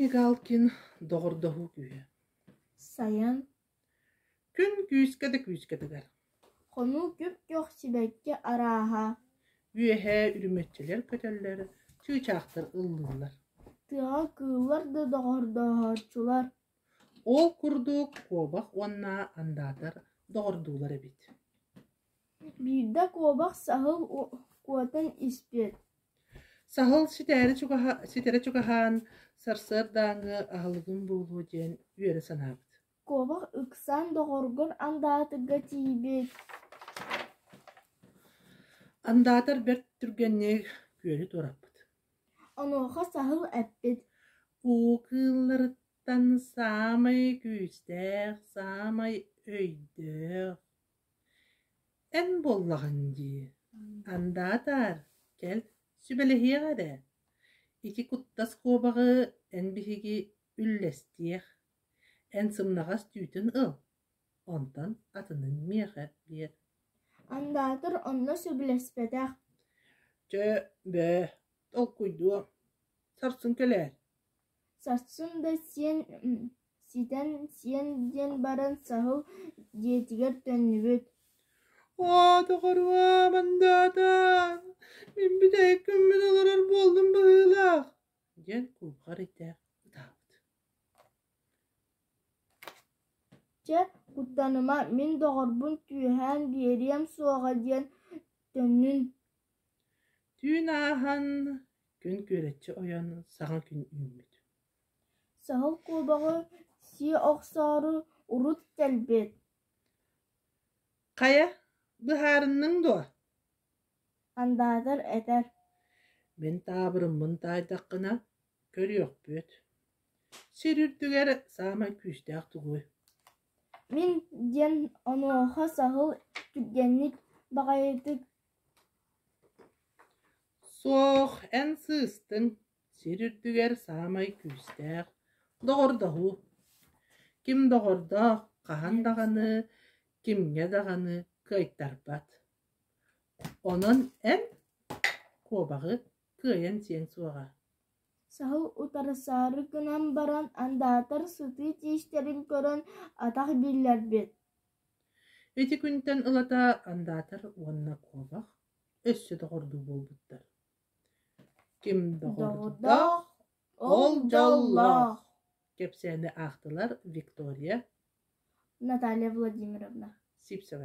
Мигалкин доҕордоһуу күүһэ Сайын Күн күүскэ да күүскэ тыгар Хонуу күп-күөх сибэкки арааһа Үөһээ үрүмэччилэр көтөллөр, чыычаахтар ыллыыллар Тыаҕа кыыллар да доҕордоһооччулар Ол курдук куобах уонна андаатар доҕордуулар эбит Биирдэ куобах саһыл куотан испит Саһыл ситээри чугаһа ситэрэ чугаһаан, сарсыардааҥҥы аһылыгым буолуо диэн үөрэ санаабыт Куобах ыксаан доҕоругар андаатырга тиийбит Андаатар бэрт түргэнник күөлү туораппыт Онуоха саһыл эппит: Уу кыылларыттан саамай күүстээх, саамай өйдөөх Эн буоллаҕыҥ дии, андаатаар, кэл, сүбэлэһиэх эрэ, ити куттас куобаҕы эн биһиги үллэстиэх, эн сымнаҕас түүтүн ыл, онтон атынын миэхэ биэр Андаатар онно сөбүлэспэтэх Чэ, бээ, толкуйдуом, сарсын кэлээр Сарсын да сиэн ситэн сиэн диэн баран саһыл дьиэтигэр төннүбүт Оо, доҕоруом, андаатаан, мин бүтэһик күммүн олорор буоллум быһыылаах диэн куукар итэ ытаабыт. Чэ, куттаныма, мин доҕорбун түһээн биэриэм суоҕа диэн төннүн Түүн ааһан, күн күөрэччи ойон саҥа күн үүммүт. Саһыл куобаҕы сии охсоору урут кэлбит Хайа, быһаарынныҥ дуо? Андаатар этэр: Мин таабырыммын таайдаххына, көрүөхпүт. Сир үрдүгэр саамай күүстээх тугуй? Мин диэн онуоха саһыл түргэнник баҕайытык Суох, эн сыыстыҥ, сир үрдүгэр саамай күүстээх доҕордоһуу. Ким доҕордоох хаһан даҕаны, кимҥэ даҕаны кыайтарбат. Онон эн куобаҕы кыайан сиэҥ суоҕа Саһыл утарсаары гынан баран андаатар сытыы тиистэрин көрөн атах биллэрбит Ити күнтэн ылата андаатар уонна куобах өссө доҕордуу буолбуттар. Ким доҕордоох, ол дьоллоох кэпсээни аахтылар Виктория Наталья Владимировна Сивцева.